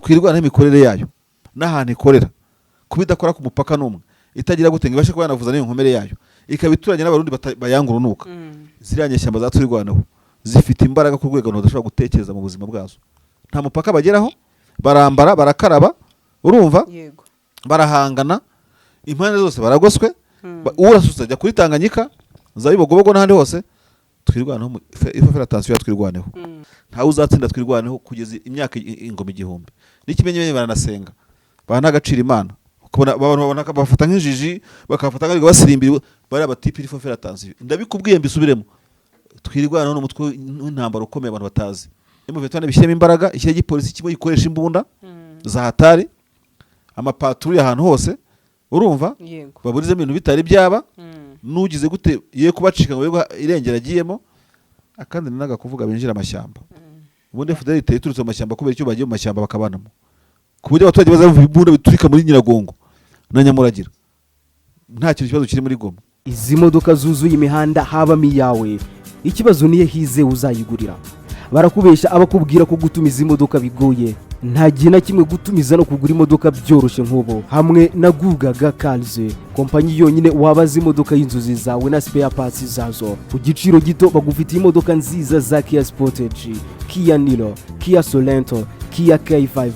Twirwanaho, imikorere yayo n'ahantu ikorera, kuba idakora ku mupaka n'umwe, itagira gute ngo ibashe kuba yanavuza n'iyo nkomere yayo, ikaba ituranye n'Abarundi bayanga urunuka. Ziriya nyeshyamba za Twirwaneho zifite imbaraga ku rwego abantu badashobora gutekereza mu buzima bwazo. Nta mupaka bageraho, barambara, barakaraba, urumva? Yego. Barahangana impande zose, baragoswe. Urasutse ajya kuri Tanganyika, za Bibogobogo n'ahandi hose. Twirwaneho, il faut faire attention ya Twirwaneho. Ntawe uzatsinda Twirwaneho kugeza imyaka ingoma 1000. N'ikimenyimenyi, baranasenga, baha agaciro Imana. Ukabona abantu babona bafata nk'injiji, bakabafata nk'abiga basirimbira bariya batipe. Il faut faire attention, ndabikubwiye mbisubiremo. Twirwaneho n'umutwe w'intambara ukomeye abantu batazi. M23 bishyiremo imbaraga, ishyire igipolisi kimwe gikoresha imbunda za hatari, amapatrouille ahantu hose, urumva? Yego. Baburizemo ibintu bitari byaba. N'ugize gute ye kubacika ngo yegwa irengero agiyemo. Akandi ni kuvuga binjira amashyamba. Ubundi FDLR iteye iturutse mu mashyamba. Kubera icyo bagiye mu mashyamba bakabanamo, ku buryo abaturage bazumva imbunda biturika muri Nyiragongo na Nyamuragira, nta kintu kibazo kiri muri Goma. Izi modoka zuzuye imihanda habamo iyawe? Ikibazo niyo hize uzayigurira. Barakubeshya abakubwira ko gutumiza imodoka bigoye. Nta gihe na kimwe gutumiza no kugura imodoka byoroshye nk'ubu hamwe na Gugaga Cars, kompanyi yonyine wabaza imodoka y'inzozi zawe na spare parts zazo ku giciro gito. Bagufitiye imodoka nziza za Kia Sportage, Kia Niro, Kia Sorento, Kia K5,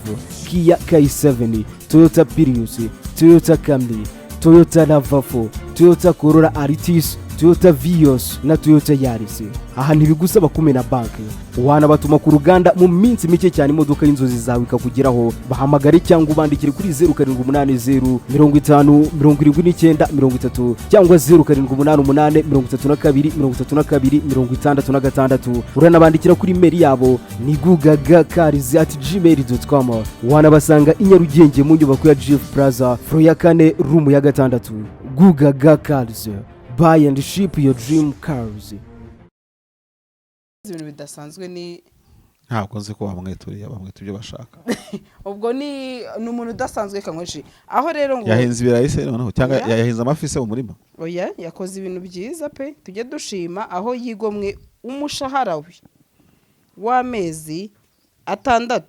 Kia K7, Toyota Prius, Toyota Camry, Toyota RAV4, Toyota Corolla Altis, Toyota Vios na Toyota Yaris. Aha ntibigusaba kumena banki, wanabatuma ku ruganda mu minsi mike cyane imodoka y'inzozi zawe ikakugeraho. Bahamagare cyangwa ubandikire kuri 0780507930 cyangwa 0788323266. Uranabandikira kuri email yabo ni gugagacars@gmail.com. Wanabasanga i Nyarugenge mu nyubako ya GF Plaza, floor ya kane, room ya gatandatu. Gugaga Cars, buy and ship your dream cars. Ibintu bidasanzwe ni Ntabwo nzi ko bamwituriye, bamwita ibyo bashaka. Ubwo ni umuntu udasanzwe kanyweshe aho rero ngo Yahinze ibirayi se noneho cyangwa Oya. yahinze amafi se mu murima? Oya, yakoze ibintu byiza pe, tujye dushima. Aho yigomwe umushahara we w'amezi 6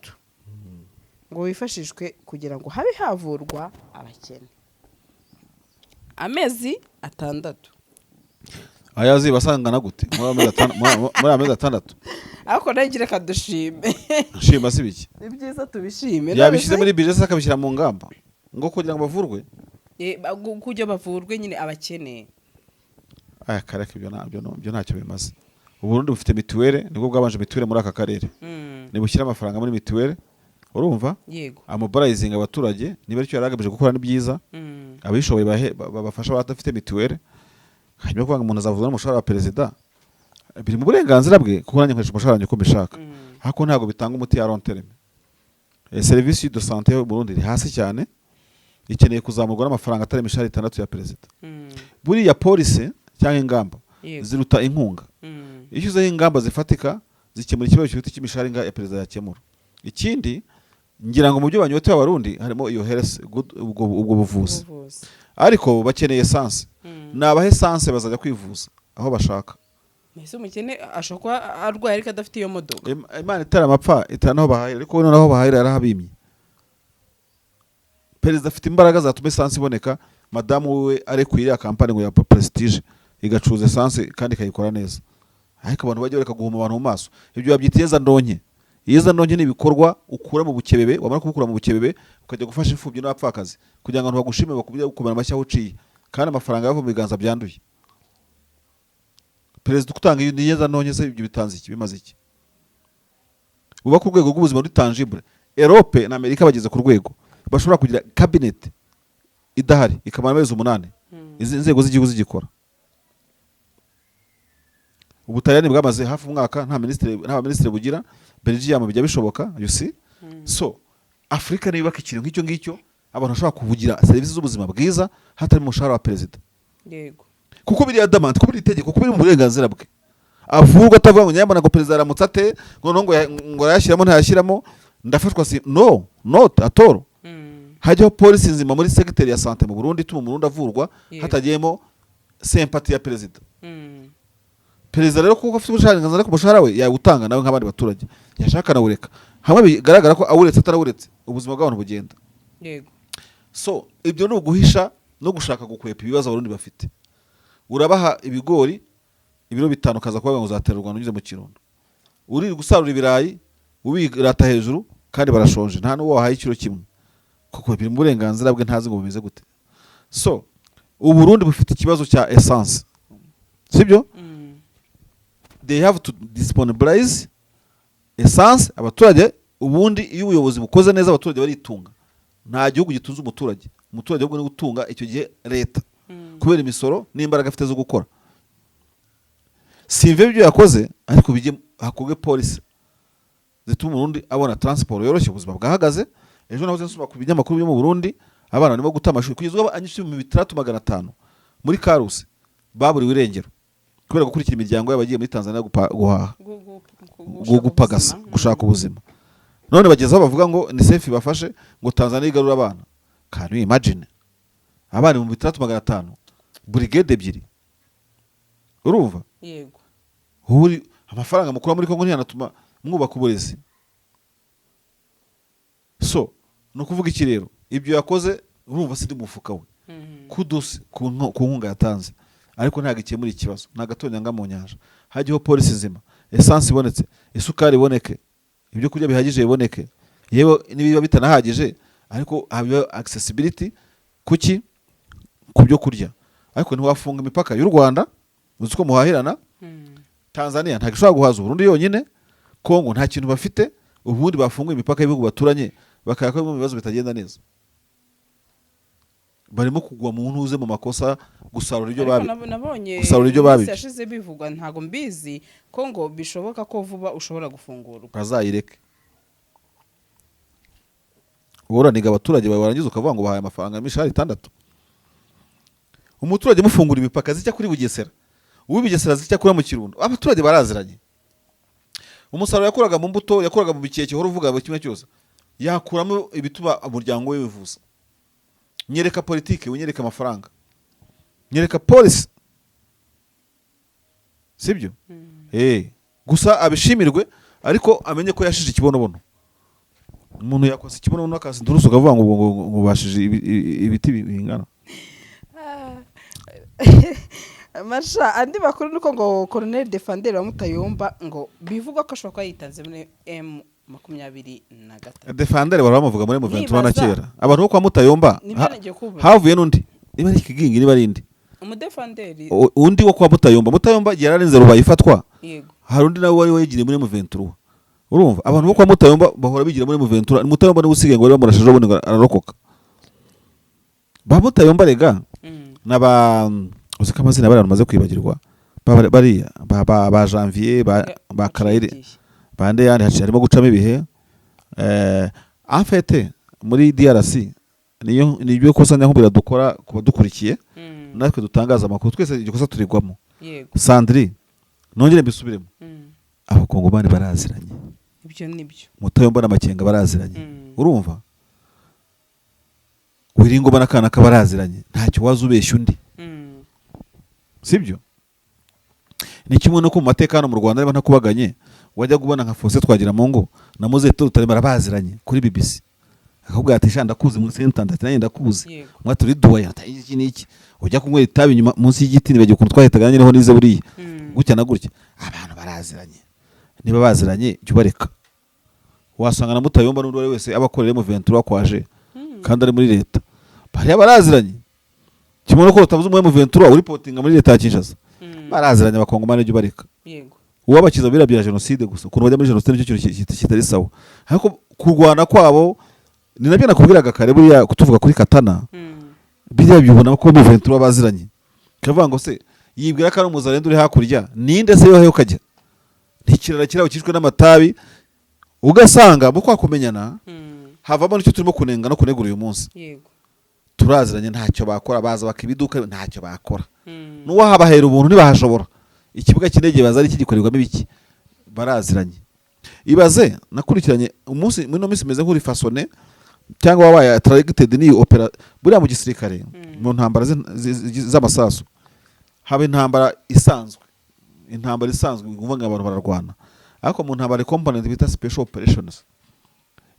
ngo wifashishwe kugira ngo habe havurwa abakene. Amezi 6. Ayazi basangana gute muri amezi 6? Ariko nawe reka dushime. Nshima si biki? Ni byiza, tubishime. Yabishyize muri budget se, akabishyira mu ngamba ngo kugira ngo bavurwe? Kugira bavurwe nyine abakene. Aya kareka, ibyo ntabyo, ibyo ntacyo bimaze. Uburundi bufite mituweli, nibwo bwabanje mituweli muri aka karere. Nibushyire amafaranga muri mituweli, urumva? Yego. Amobilizinga abaturage, niba aricyo yari agamije gukora ni byiza. Abishoboye bafasha abadafite mituweli. Hanyuma kuvuga ngo umuntu azavuzwa n'umushahara wa perezida, biri mu burenganzira bwe, kuko nanjye nkoresha umushahara wanjye uko mbishaka, ariko ntabwo bitanga umuti ya long terme. Service de santé yo mu Burundi iri hasi cyane, ikeneye kuzamurwa n'amafaranga atari imishahara 6 ya perezida. Buriya policy cyangwa ingamba ziruta inkunga. Iyo ushyizeho ingamba zifatika zikemura ikibazo kiruta cy'imishahara ya perezida yakemura. Ikindi, ngira ngo mu byo banyotewe Abarundi harimo iyo health good, ubwo buvuzi. Ubuvuzi. Ariko bakeneye essence. Nabaha essence bazajya kwivuza aho bashaka. Mbese umukene ashobora kuba arwaye ariko adafite iyo modoka. Imana itara amapfa itara naho bahahira, ariko we noneho aho bahahira yarahabimye. Perezida afite imbaraga zatuma essence iboneka. Madamu we arekuye iriya kampani ngo ya Prestige igacuruza essence kandi ikayikora neza. Ariko abantu bajya bareka guhuma abantu mu maso. Ibyo babyita iyezandonke. Iyezandonke ni ibikorwa ukura mu bukebebe, wamara kubukura mu bukebebe ukajya gufasha imfubyi n'abapfakazi kugira ngo abantu bagushime, bakubwire, gukomera amashyi aho uciye, kandi amafaranga yava mu biganza byanduye. Perezida utanga iyezandonke se, ibyo bitanze iki, bimaze iki? Buba ku rwego rw'ubuzima ruri tangible. Europe na Amerika bageze ku rwego bashobora kugira cabinet idahari ikamara amezi 8, izi nzego z'igihugu zigikora. Ubutaliyani bwamaze hafi umwaka nta minisitiri, nta baminisitiri bugira. Belgium bijya bishoboka, you see? So Afurika niyubaka ikintu nk'icyo ngicyo, abantu bashobora kuvugira serivisi z'ubuzima bwiza hatari umushahara wa perezida. Kuko biriya damant, kuko biri itegeko, kuko biri mu burenganzira bwe, avurwa atavuga ngo nyamara ngo perezida aramutse ate, ngo no ngo arayashyiramo ntayashyiramo, ndafashwa si no not at all. Hajyaho policy nzima muri secteur ya santé mu Burundi ituma Umurundi avurwa hatagiyemo sympathie ya perezida. Perezida rero, kuko afite uburenganzira ku mushahara we, yawutanga nawe nk'abandi baturage, yashaka anawureka. Hamwe bigaragara ko awuretse atarawuretse, ubuzima bw'abantu bugenda. So ibyo ni uguhisha no gushaka gukwepa ibibazo Abarundi bafite. Urabaha ibigori ibiro 5, ukaza kuvuga ngo uzatera u Rwanda unyuze mu Kirundo. Uri gusarura ibirayi ubirata hejuru kandi barashonje, nta n'uwo wahaye ikiro kimwe, kuko biri mu burenganzira bwe, ntazi ngo bimeze gute. So Uburundi bufite ikibazo cya essence, sibyo? They have to disponibilize essence abaturage. Ubundi iyo ubuyobozi bukoze neza, abaturage baritunga. Nta gihugu gitunze umuturage, umuturage ahubwo ni gutunga icyo gihe leta, kubera imisoro n'imbaraga afite zo gukora. Simve ibyo yakoze, ariko bijye hakorwe policy zituma Umurundi abona transport yoroshye. Ubuzima bwahagaze. Ejo nahoze nsoma ku binyamakuru byo mu Burundi, abana barimo guta amashuri, kugeza ubwo abanyeshuri 6500 muri Karusi baburiwe irengero kubera gukurikira imiryango yabo bagiye muri Tanzania guhaha, gupagasa, ubuzima. Gushaka ubuzima. None bageze aho bavuga ngo ni safe, bafashe ngo Tanzania igarure abana. Can you imagine? Abana 6500, brigade ebyiri, urumva? Yego. Uri amafaranga mukura muri Kongo ntiyanatuma mwubaka uburezi. So ni ukuvuga iki rero? Ibyo yakoze, urumva si mu mufuka we. Kudos ku nkunga yatanze, ariko ntabwo ikemura ikibazo, ni agatonyanga mu nyanja. Hajyaho policy nzima, essence ibonetse, isukari iboneke, ibyo kurya bihagije biboneke, yewe nibiba bitanahagije ariko habe accessibility kuki ku byo kurya. Ariko ntiwafunga imipaka y'u Rwanda, uzi ko muhahirana. Tanzania ntabwo ishobora guhaza Uburundi yonyine, Kongo nta kintu bafite. Ubundi bafunguye imipaka y'ibihugu baturanye, bakaya ko bimwe mu bibazo bitagenda neza, barimo kugwa mu ntuze, mu makosa, gusarura ibyo Ariko babi nabonye gusarura ibyo mu minsi babibye. yashize bivugwa, ntabwo mbizi, ko ngo bishoboka ko vuba ushobora gufungurwa. Bazayireke. Uraniga abaturage bawe, warangiza ukavuga ngo bahaye amafaranga y'imishahara itandatu. Umuturage mufungura imipaka zijya kuri Bugesera, uw'i Bugesera zijya kuri mu Kirundo, abaturage baraziranye. Umusaruro yakuraga mu mbuto, yakuraga mu bikeke, uhora uvuga buri kimwe cyose, yakuramo ibituma umuryango we wivuza. Nyereka politike, unyereka amafaranga, nyereka policy, sibyo? Gusa abishimirwe, ariko amenye ko yashije ikibonobono. Umuntu yakoze ikibonobono akasa inturusu, ukavuga ngo bashije ibiti bingana. Masha, andi makuru nuko ngo Colonel Defendeur wa Mutayomba ngo bivugwa ko ashobora kuba yitanze muri M23. Defendeur bahora bamuvuga muri M23 na Nibaza. kera. Abantu bo kwa Mutayomba Nibyo nagiye kuvuga. havuye n'undi, niba ari Ikigingi, niba ari indi. Umudefenderi. Undi wo kwa Mutayomba. Mutayomba igihe yararenze Rubaye ifatwa, hari undi nawe wari wayigiriye muri M23. Urumva, abantu bo kwa Mutayomba bahora bigira muri M23. Mutayomba niwe usigaye, ngo bari bamurashe ejo bundi ngo ararokoka. Ba Mutayomba rega n'aba, uzi ko amazina bariya bamaze kwibagirwa, bariya ba Janvier, ba Karayire, bande yandi, haciye harimo gucamo ibihe. En fait muri DRC niyo nibyo kosa nyankubira dukora ku badukurikiye. Natwe dutangaza amakuru twese iryo kosa turigwamo. Sandri, nongere mbisubiremo, Abakongomani baraziranye. Ibyo nibyo. Mutayomba n'Amakenga baraziranye. Urumva, Wiringoma n'akana kabaraziranye, ntacyo waza ubeshya undi. Sibyo? Ni kimwe nuko mu mateka hano mu Rwanda, niba ntakubaganye, wajya kubona nka Faustin Twagiramungu na Muzehe Rutaremara baraziranye kuri BBC, akakubwira ati: "Sha, ndakuzi muri sentante, nanjye ndakuzi." Mwa turi duwaya ati iki n'iki, ujya kunywera itabi inyuma munsi y'igiti, nibagiwe ukuntu twahitaga nanjye niho nize buriya. Gutya na gutya, abantu baraziranye. Niba baziranye, jya ubareka. Wasanga na Mutayomba n'undi uwo ari we wese aba akorera M23 kwaje, kandi ari muri leta, bariya baraziranye, kimwe nuko utabuze umu M23 uripotinga muri leta ya Kinshasa. Baraziranye Abakongomani, jya ubareka. Uwabakiza biriya bya jenoside gusa, ukuntu bajya muri jenoside, nicyo kintu kitari sawa. Ariko kurwana kwabo ni nabyo nakubwiraga kare, buriya kutuvuga kuri Katana, biriya bibona ko M23 baziranye, kavuga ngo se yibwira ko ari umuzarendo uri hakurya, ninde se yoheyo kajya ntikirara kirabo cyishwe n'amatabi, ugasanga mu kwa kumenyana havamo nicyo turimo kunenga no kunegura uyu munsi. Turaziranye, ntacyo bakora, baza bakiba iduka, ntacyo bakora. N'uwahabahera ubuntu ntibahashobora. Ikibuga cy'indege baza ari kigikorerwamo ibiki? Baraziranye. Ibaze nakurikiranye umunsi, muri ino minsi meze nk'uri fasone cyangwa wabaye attracted n'iyi opera. Buriya mu gisirikare, mu ntambara z'amasasu, haba intambara isanzwe, intambara isanzwe uvuga ngo abantu bararwana, ariko mu ntambara component bita special operations.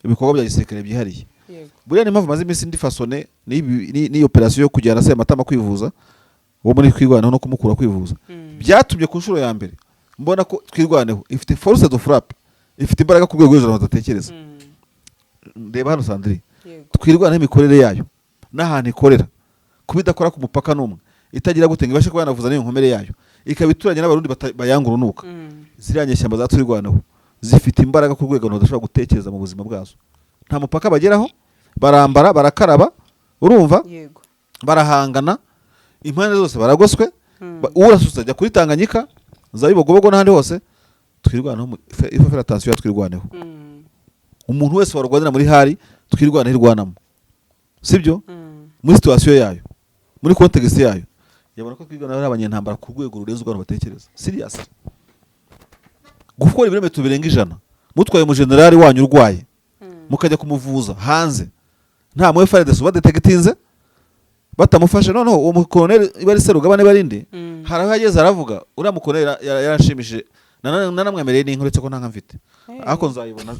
ibikorwa bya gisirikare byihariye. Yego. Buriya niyo mpamvu maze iminsi ndi fasciné n'iyi operasiyo yo kujyana Sematama kwivuza, wo muri Twirwaneho, no kumukura kwivuza. Byatumye ku nshuro ya mbere mbona ko Twirwaneho ifite force de frappe, ifite imbaraga ku rwego rwo hejuru abantu badatekereza. Reba hano, Sandrine. Yego. Twirwaneho, imikorere yayo n'ahantu ikorera, kuba idakora ku mupaka n'umwe, itagira gute ngo ibashe kuba yanavuza n'iyo nkomere yayo, ikaba ituranye n'Abarundi bayanga urunuka. Ziriya nyeshyamba za Twirwaneho zifite imbaraga ku rwego abantu badashobora gutekereza mu buzima bwazo. Nta mupaka bageraho, barambara, barakaraba, urumva? Yego. Barahangana impande zose, baragoswe. Urasutse ajya kuri Tanganyika, za Bibogobogo n'ahandi hose. Twirwaneho, il faut faire attention ya Twirwaneho. Umuntu wese warwanira muri hari Twirwaneho irwanamo, sibyo? Muri situation yayo, muri context yayo, yabona ko Twirwaneho ari abanyentambara ku rwego rurenze urwo abantu batekereza. Serious, gukora ibirometero birenga 100 mutwaye umujenerali wanyu urwaye, mukajya kumuvuza hanze, nta mu FARDC ubadetegitinze, batamufashe. Noneho uwo mukoloneli, iba ari Serugaba niba ari nde, hari aho yageze aravuga. Uriya mukoloneli yaranshimishije, nanamwemereye n'inka, uretse ko nta nka mfite, ariko nzayibona.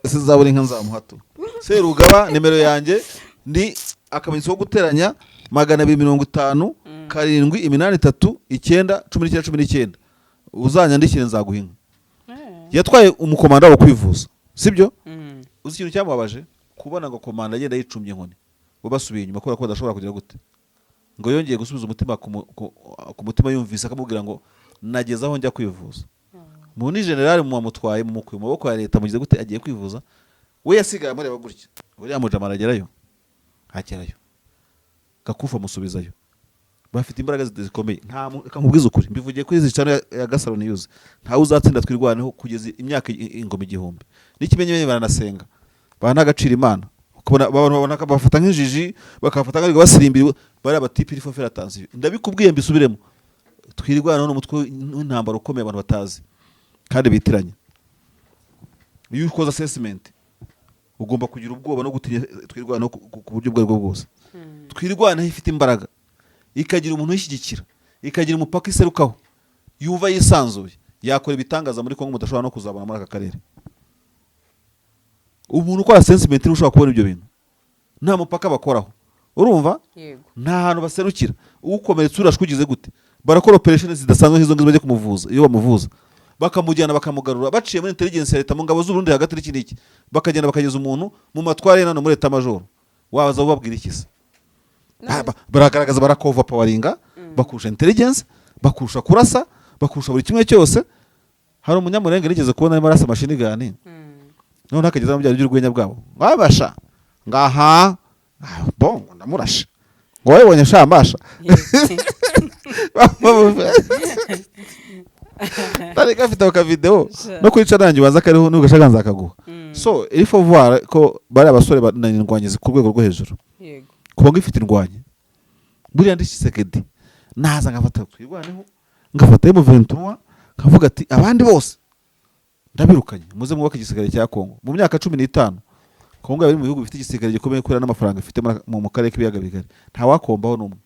Sinzabura inka, nzamuha tu. Serugaba, nimero yanjye ni akamenyetso ko guteranya 250 783 9 19 19. Uzanyandikire, nzaguha inka. Yatwaye umukomanda wabo kwivuza, sibyo? Uzi ikintu cyamubabaje? Kubona ngo komanda agenda yicumbye inkoni, bo basubiye inyuma kubera ko badashobora kugira gute. Ngo yongeye gusubiza umutima ku mutima, yumvise akamubwira ngo nageze aho njya kwivuza. Mu ni generali mumutwaye, mumukuye mu maboko ya leta, mugize gute, agiye kwivuza, we yasigaye amureba gutya. Uriya mujama aragerayo, agerayo Gakufa amusubizayo. Bafite imbaraga zikomeye. Nta reka nkubwize ukuri, mbivugiye kuri izi channel ya Gasaro News, ntawe uzatsinda Twirwaneho kugeza imyaka ingoma igihumbi. N'ikimenyimenyi, baranasenga, baha n'agaciro Imana. Ukabona abantu babona bafata nk'injiji, bakafata nk'abiga basirimbira bariya batipe. Il faut faire attention, ndabikubwiye mbisubiremo, Twirwaneho n'umutwe w'intambara ukomeye abantu batazi kandi bitiranya. Iyo ukoze assessment, ugomba kugira ubwoba no gutinya Twirwaneho ku buryo ubwo aribwo bwose. Twirwaneho ifite imbaraga, ikagira umuntu uyishyigikira, ikagira umupaka iserukaho yumva yisanzuye, yakora ibitangaza muri Kongo mudashobora no kuzabona muri aka karere. Umuntu ukora assessment niwe ushobora kubona ibyo bintu. Nta mupaka bakoraho, urumva? Yego. Nta hantu baserukira. Ukomeretse, urashwe, ugize gute, barakora operation zidasanzwe nk'izo ngizo, bajya kumuvuza. Iyo bamuvuza, bakamujyana, bakamugarura, baciye muri intelligence ya leta, mu ngabo z'u Burundi hagati n'iki n'iki, bakagenda bakageza umuntu mu matware ye nano muri état major. Wabaza ubabwira iki se? Baragaragaza, barakova pawaringa, bakurusha intelligence, bakurusha kurasa, bakurusha buri kimwe cyose. Hari Umunyamurenge nigeze kubona arimo arasa machine gun, noneho akageza mu bya by'urwenya bwabo, mwabasha ngaha, ah, bon, ngo ndamurashe, ngo wabibonye shambasha. Tari gafite aka video no kuri channel yanjye, ubanza kariho, nugashaka nzakaguha. So il faut voir ko bari abasore bananirwanyizi ku rwego rwo hejuru. Kongo ifite indwanyi. Buriya ndi Tshisekedi, naza ngafata Twirwaneho, ngafata M23, nkavuga ati abandi bose ndabirukanye, muze mwubake igisirikare cya Kongo. Mu myaka 15 Kongo yari mu bihugu bifite igisirikare gikomeye kubera n'amafaranga ifite mu karere k'ibiyaga bigari, ntawakombaho n'umwe.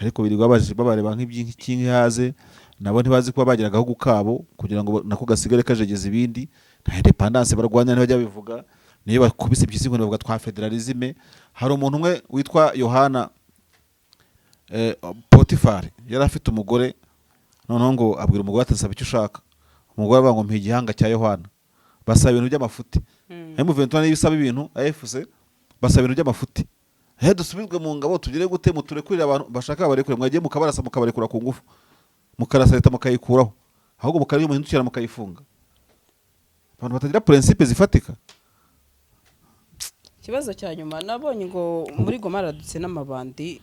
Ariko birirwa baje babareba nk'iby'inkihaze, nabo ntibazi kuba bagira agahugu kabo kugira ngo nako gasigare kajegeza ibindi. Nta indépendance barwanya, ntibajya babivuga. Niyo bakubise impyisi ngo bavuga twa fédéralisme. Hari umuntu umwe witwa Yohana, Potifari, yari afite umugore. Noneho ngo abwira umugore ati nsaba icyo ushaka. Umugore aravuga ngo mpa igihanga cya Yohana. Basaba ibintu by'amafuti. M23 niyo isaba ibintu, AFC basaba ibintu by'amafuti. He, dusubizwe mu ngabo, tugire gute, muturekurire abantu bashaka babarekure. Mwagiye mukabarasa, mukabarekura ku ngufu, mukarasa leta mukayikuraho, ahubwo mukariyo muhindukira mukayifunga. Abantu batagira principe zifatika. Ikibazo cya nyuma, nabonye ngo muri Goma haradutse n'amabandi,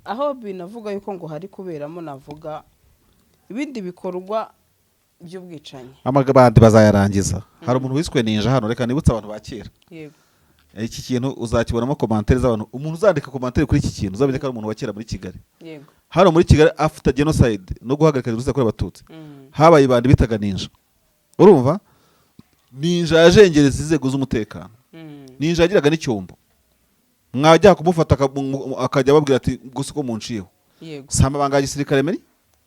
aho binavuga yuko ngo hari kuberamo, navuga, ibindi bikorwa by'ubwicanyi. Amabandi bazayarangiza. Hari umuntu wiswe Ninja hano, reka nibutse abantu ba kera. Iki kintu uzakibonamo commentaire z'abantu. Umuntu uzandika commentaire kuri iki kintu, uzamenye ko ari umuntu wa kera muri Kigali. Hano muri Kigali, after genocide no guhagarika jenoside yakorewe Abatutsi, habaye ibandi bitaga Ninja. Urumva, Ninja yajengereza inzego z'umutekano. Ninja yagiraga n'icyombo, mwajya kumufata akajya ababwira ati gusa uko munciyeho. Si amabanga ya gisirikare meri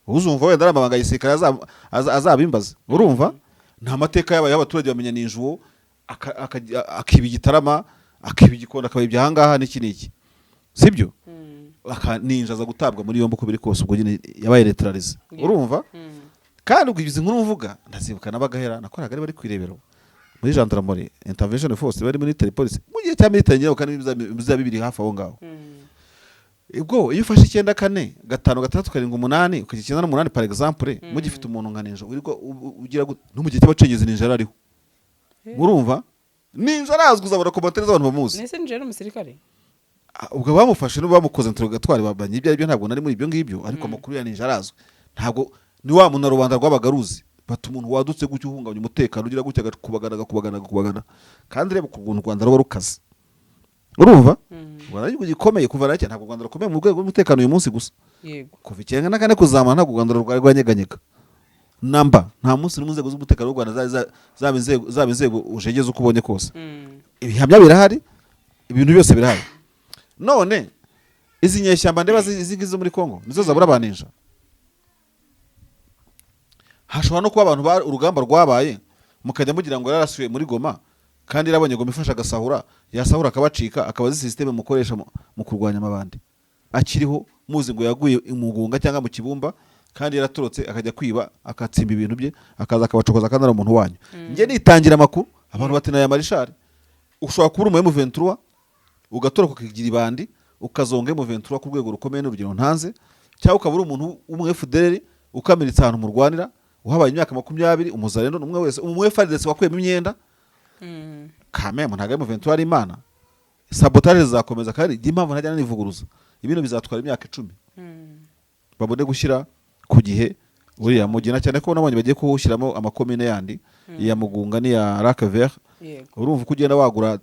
uzumva, wenda ari amabanga ya gisirikare azabimbaza. Urumva, Nta mateka yabaye, y'abaturage bamenya Ninja akiba igitarama, akiba igikondo, akaba ibyo ahangaha n'iki n'iki, sibyo? Ninja aza gutabwa muri yombi uko biri kose, ubwo nyine yabaye neutralisé. Urumva? Kandi ubwo izi nkuru mvuga ndazibuka, n'abagahera nakoraga ari bari ku Irebero muri gendarmerie intervention force, bari muri police mu gihe cya military nyine, kandi bizaba bibiri hafi aho ngaho. Ubwo iyo ufashe 94, 5, 6, 7, 8, ukajya 98 par exemple, mugifite umuntu nka Ninja uriko ugira no mu gihe cy'abacengezi Ninja arariho. Murumva, Ninja arazwi, uzabona commentaires z'abantu bamuzi. Nese Ninja ari umusirikare? Ah, ubwo bamufashe n'ubu bamukoze interrogatoire babanye ibyo aribyo, ntabwo nari muri ibyo ngibyo, ariko amakuru ya Ninja arazwi. Ntabwo ni wa muntu rubanda rwabaga ruzi, bata umuntu wadutse gutyo, uhungabanya umutekano, ugira gutya, agakubagana, agakubagana, agakubagana. Kandi reba ukuntu u Rwanda ruba rukaze. Urumva, u Rwanda ari igihugu gikomeye kuva na kera. Ntabwo u Rwanda rukomeye mu rwego rw'umutekano uyu munsi gusa. Kuva 94 kuzamura, ntabwo u Rwanda rwari rwanyeganyega namba. Nta munsi n'umwe inzego z'umutekano w'u Rwanda zari zaba inzego ujegeza uko ubonye kose. Ibihamya birahari, ibintu byose birahari. None izi nyeshyamba ndeba izi ngizi zo muri Congo nizo zabura ba Ninja? Hashobora no kuba abantu urugamba rwabaye, mukajya mugira ngo yararasuye muri Goma, kandi yarabonye Goma ifasha, agasahura, yasahura akabacika, akaba azi système mukoresha mu kurwanya amabandi. Akiriho muzi ngo yaguye mu Mugunga cyangwa mu Kibumba, kandi yaratorotse akajya kwiba, akatsimba ibintu bye, akaza akabacokoza, kandi ari umuntu wanyu. Njye nitangira amakuru, abantu bati naya marishari. Ushobora kuba uri umu M23, ugatoroka ukigira ibandi, ukazonga M23 ku rwego rukomeye, n'urugero ntanze, cyangwa ukaba uri umuntu w'umu FDLR, ukamiritse ahantu murwanira, uhabaye imyaka 20, umuzarendo n'umwe wese, umu FARDC wakuyemo imyenda. Kameme ntabwo ari M23 ari Imana. Sabotage zizakomeza, kandi niyo impamvu ntajya nanivuguruza. Ibintu bizatwara imyaka 10 babone gushyira ku gihe uriya mugina, cyane ko nabonye bagiye kuwushyiramo amakomine yandi, iya Mugunga n'iya Lac Vert. Urumva uko ugenda wagura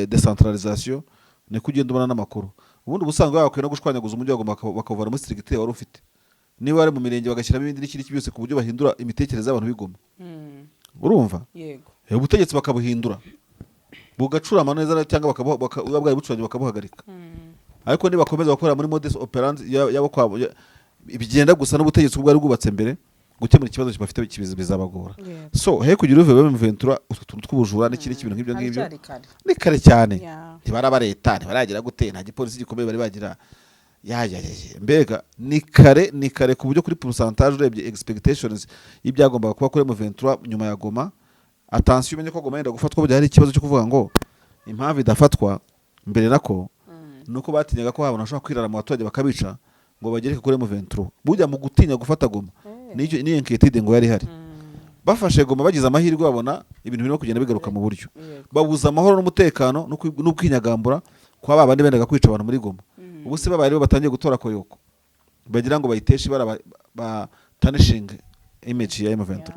decentralisation, niko ugenda ubona n'amakuru. Ubundi ubusanzwe bakwiye no gushwanyaguza umujyi wa Goma, bakawuvana muri structure wari ufite, niba ari mu mirenge bagashyiramo ibindi n'ikindi byose, ku buryo bahindura imitekerereze y'abantu b'Igoma. Urumva? Yego. Ubutegetsi bakabuhindura bugacurama neza, cyangwa buba bwari bucuranye bakabuhagarika. Ariko nibakomeza gukorera muri modus operandi yabo kwabo, bigenda gusa n'ubutegetsi bwari bwubatse mbere, gukemura ikibazo bafite bizabagora. So he kugira uve M23 utwo tuntu tw'ubujura n'ikindi kintu nk'ibyo ngibyo. Haracyari kare. Ni kare cyane. Ntibaraba leta, ntibaragira gute, nta gipolisi gikomeye bari bagira. Ya ya ya ya. Mbega ni kare, ni kare ku buryo kuri pourcentage urebye expectations y'ibyagombaga kuba kuri M23 nyuma ya Goma. Attention, umenye ko Goma yenda gufatwa, burya hari ikibazo cyo kuvuga ngo impamvu idafatwa mbere nako nuko batinyaga ko abantu bashobora kwirara mu baturage bakabica ngo bagereke kuri M23. Burya mu gutinya gufata Goma, nicyo niyo inquiétude ngo yari ihari. Bafashe Goma, bagize amahirwe, babona ibintu birimo kugenda bigaruka mu buryo, babuza amahoro n'umutekano no kwinyagambura kwa ba bandi bendaga kwica abantu muri Goma. Ubu se babaye aribo batangiye gutora koyoko bagira ngo bayiteshe ibara, ba tarnishing image ya M23.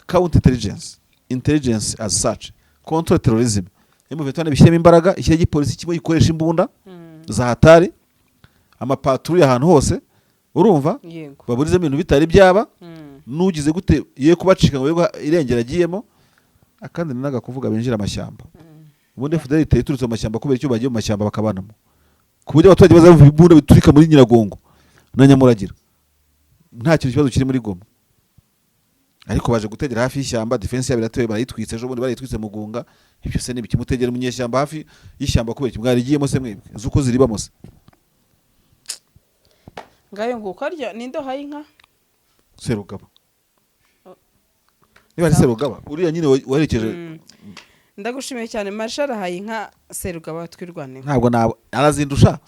Counter intelligence, intelligence as such, counter terrorism, M23 bishyiremo imbaraga, ishyire igipolisi kimwe gikoresha imbunda za hatari, amapatrouille ahantu hose. Urumva? Yego. Baburizemo ibintu bitari byaba. Nugize gute ye kubacika ngo yego irengera agiyemo, akandi ni naga kuvuga binjira amashyamba. Ubundi FDL iteye iturutse mu mashyamba kubera icyo bagiye mu mashyamba bakabanamo, ku buryo abaturage bazumva ibibunda biturika muri Nyiragongo na Nyamuragira, nta kintu kibazo kiri muri Goma. Ariko baje gutegera hafi y'ishyamba, defense yabo iratewe, barayitwitse ejo bundi, barayitwitse Mugunga. Ibyo se ni ibiki? Mutegera umunyeshyamba hafi y'ishyamba kubera iki? Mwarigiyemo se mwebwe uzi uko ziribamo se? Ngayo nguko, arya ninde uhaye inka? Serugaba, niba ari Serugaba uriya nyine werekeje. Ndagushimiye cyane, Marshal ahaye inka Serugaba, twirwaneho. Ntabwo nabo arazindusha,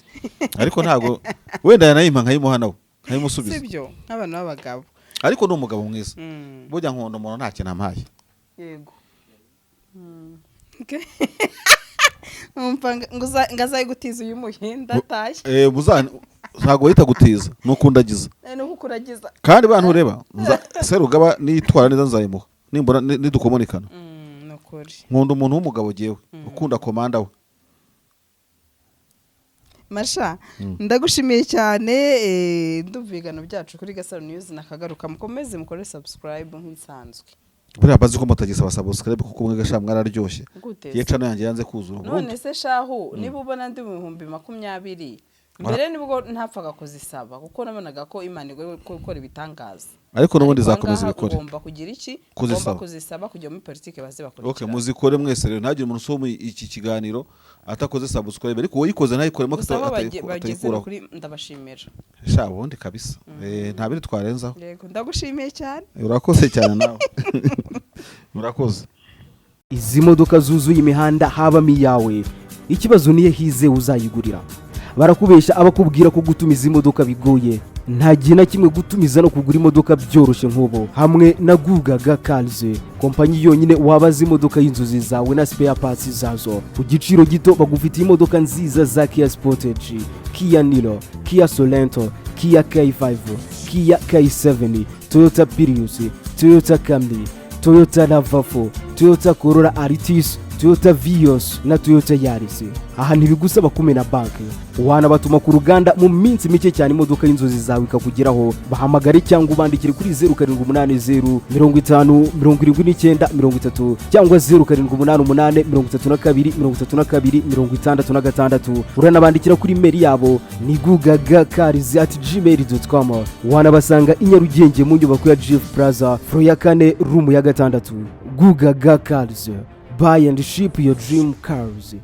ariko ntabwo wenda yanayimpa nkayimuha nawe nkayimusubiza. Sibyo, nk'abantu b'abagabo. Ariko ni umugabo mwiza. Burya nkunda umuntu nta kintu ampaye. Yego. Okay. Umva ngo azayigutiza uyu muhinda atashye. Ntabwo bahita gutiza, ni ukundagiza. Ni ukukuragiza. Kandi bantu ureba Serugaba nitwara neza nzayimuha, nimbona nidukomunikana. Ni ukuri. Nkunda umuntu w'umugabo jyewe ukunda komanda we. Masha, ndagushimiye cyane. Ndumva ibiganiro byacu kuri Gasaro News nakagaruka. Mukomeze mukore subscribe nk'ibisanzwe. Buriya bazi ko mutagisaba subscribe, kuko mwe gasha mwararyoshye. Gute? Ye channel yanjye yanze kuzura None burundu. se shahu, niba ubona ndi mu 20,000. Mbere nibwo ntapfaga kuzisaba, kuko nabonaga ko Imana igomba gukora ibitangaza. Ariko n'ubundi Ariko izakomeza ahangaha ibikore. Ugomba kugira iki? Kuzisaba. Ugomba kuzisaba kugira muri politiki baze Okay, bakurikirane. muzikore mwese rero. Ntagire umuntu usoma iki kiganiro atakoze subscribe, ariko uwayikoze ntayikoremo Gusa aho bageze atayikuraho. kuri, ndabashimira. Sha, ubundi kabisa nta bindi twarenzaho. Yego, ndagushimiye cyane. Urakoze cyane nawe, urakoze. Izi modoka zuzuye imihanda habamo iyawe? Ikibazo niyo hizewe uzayigurira. Barakubesha abakubwira ko gutumiza imodoka bigoye. Nta gihe na kimwe gutumiza no kugura imodoka byoroshye nk'ubu hamwe na Gugaga Cars, kompanyi yonyine wabaza imodoka y'inzozi zawe na spare parts zazo ku giciro gito. Bagufitiye imodoka nziza za Kia Sportage, Kia Niro, Kia Sorento, Kia K5, Kia K7, Toyota Prius, Toyota Camry, Toyota RAV4, Toyota Corolla Altis, Toyota Vios na Toyota Yaris. Aha ntibigusaba kumena banki, wanabatuma ku ruganda mu minsi mike cyane imodoka y'inzozi zawe ikakugeraho. Bahamagare cyangwa ubandikire kuri 0780507930 cyangwa 0788323266. Uranabandikira kuri email yabo ni gugagacars@gmail.com. Wanabasanga i Nyarugenge mu nyubako ya GF Plaza, floor ya kane, room ya gatandatu. Gugaga Cars, buy and ship your dream cars.